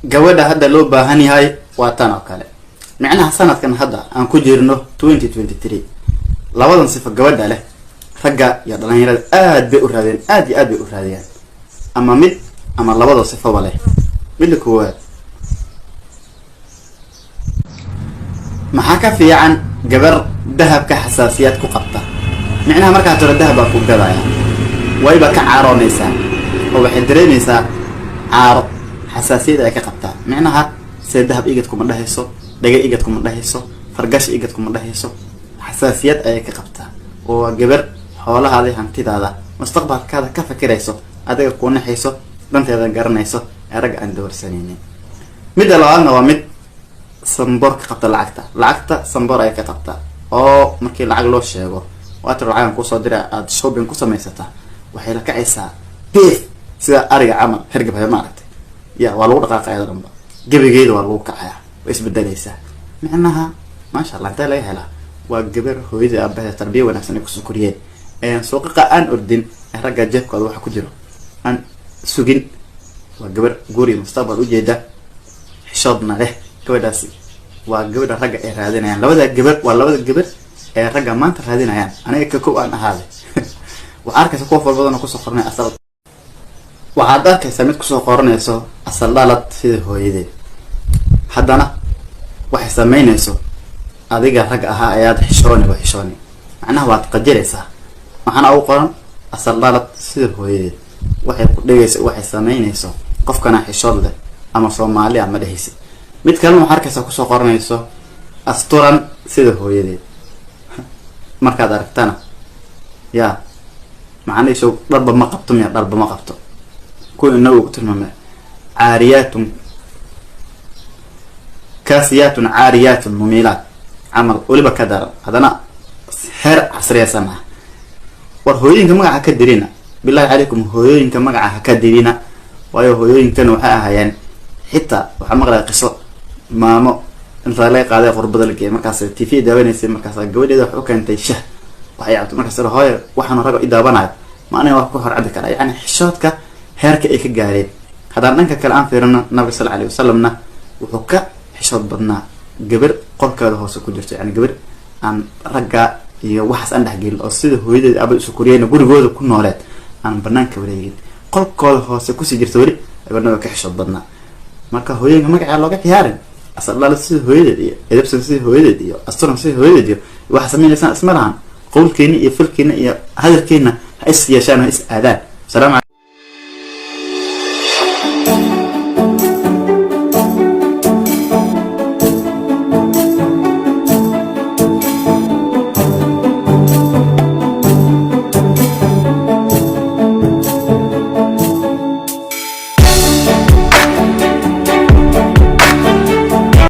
Gabadha hadda loo baahan yahay waa tan oo kale. Micnaha sanadkan hadda aan ku jirno 2023, labadan sifo gabadha leh ragga iyo dhalinyarada aad bay u raadiyaan, aad iyo aad bay u raadiyaan, ama mid ama labada sifoba leh. Midda koowaad, maxaa ka fiican gabar dahabka xasaasiyaad ku qabta? Micnaha markaa tiro dahab baa ku gadaya, wayba ka caaroonaysaa oo waxay dareemaysaa caaro, xasaasiyad ay ka qabtaa. Micnaha see dahab igad kuma dhehayso, dhaga igad kuma dhehayso, fargash igad kuma dhehayso, xasaasiyad ayay ka qabtaa. Oo waa gabar xoolahaada, hantidaada, mustaqbalkaada ka fakirayso, adiga kuu naxayso, dhanteeda garanayso, ee ragga aan doorsanaynin. Midda labaadna waa mid samboor ka qabta lacagta. Lacagta samboor ayay ka qabtaa, oo markii lacag loo sheego, waa tir lacagan kusoo dira, aada shopping ku samaysataa, waxay la kacaysaa beef sida ariga camal hergab haya, ma aragtay? Ya waa lagu dhaqaaqaya dhanba, gebigeeda waa lagu kacaya, way isbedelaysaa. Micnaha maasha Allah, intee laga helaa? Waa gabar hooyada aabaheeda tarbiya wanaagsan ay kusoo koriyeen, suuqaqa aan ordin, ee ragga jeebkooda waxa ku jiro aan sugin. Waa gabar guuri mustaqbal ujeeda, xishoodna leh. Gabadhaasi waa gabadha ragga ay raadinayaan. Labada gabar waa labada gabar ee ragga maanta raadinayaan. Aniga ka kow aan ahaaday, waxaa arkaysa kuwa fara badan oo kusoo qoranay asal. Waxaad arkaysaa mid kusoo qoranayso asal dhalad sida hooyadeed, haddana waxay sameynayso adiga rag ahaa ayaad xishooni wa xishooni. Macnaha waad qajiraysaa. Maxaana ugu qoran? Asal dhalad sida hooyadeed. Waxay ku dhigayso, waxay sameynayso, qofkana xishood leh ama Soomaali ama dhehaysa. Mid kalena waxaa arkaysaa kusoo qoranayso asturan sida hooyadeed. Markaad aragtana, yaa macaniisho, dharba ma qabto miya? Dharba ma qabto. Kuwa inagu ku tilmaamay caariyaatun kaasiyaatun caariyaatun mumiilaat camal, weliba ka daran, haddana heer casriyaysan ah. War hooyooyinka magaca ka dirina, billahi calaykum, hooyooyinka magaca ha ka dirina. Waayo hooyooyinkana waxay ahaayeen, xitaa waxaa maqlaya qiso maamo inta laga qaaday qurbada la geeyay, markaas TV daawanaysay, markaas gabadheeda wax u keentay shah waxay cabto. Markaas hooyo, waxaanu ragga i daawanayo ma aniga wax ku hor cabi karaa? Yacni xishoodka heerka ay ka gaareen. Haddaan dhanka kale aan fiirino, nabiga sal alay wasalamna wuxuu ka xishood badnaa gabar qolkeeda hoose ku jirto, yani gabar aan ragga iyo waxaas aan dhexgelin, oo sida hooyadeed aba isu koriyeen, gurigooda ku nooleed, aan banaanka wareegin, qolkooda hoose kusii jirta, weli ayba nabiga ka xishood badnaa. Marka hooyooyinka magacaa looga ciyaarin. Asal dhala sida hooyadeed iyo edabsan sida hooyadeed iyo asturan sida hooyadeed iyo waxa sameynaysaa isma lahan. Qowlkeena iyo falkeena iyo hadalkeena ha is yeeshaan, ha is aadaan. Salaam.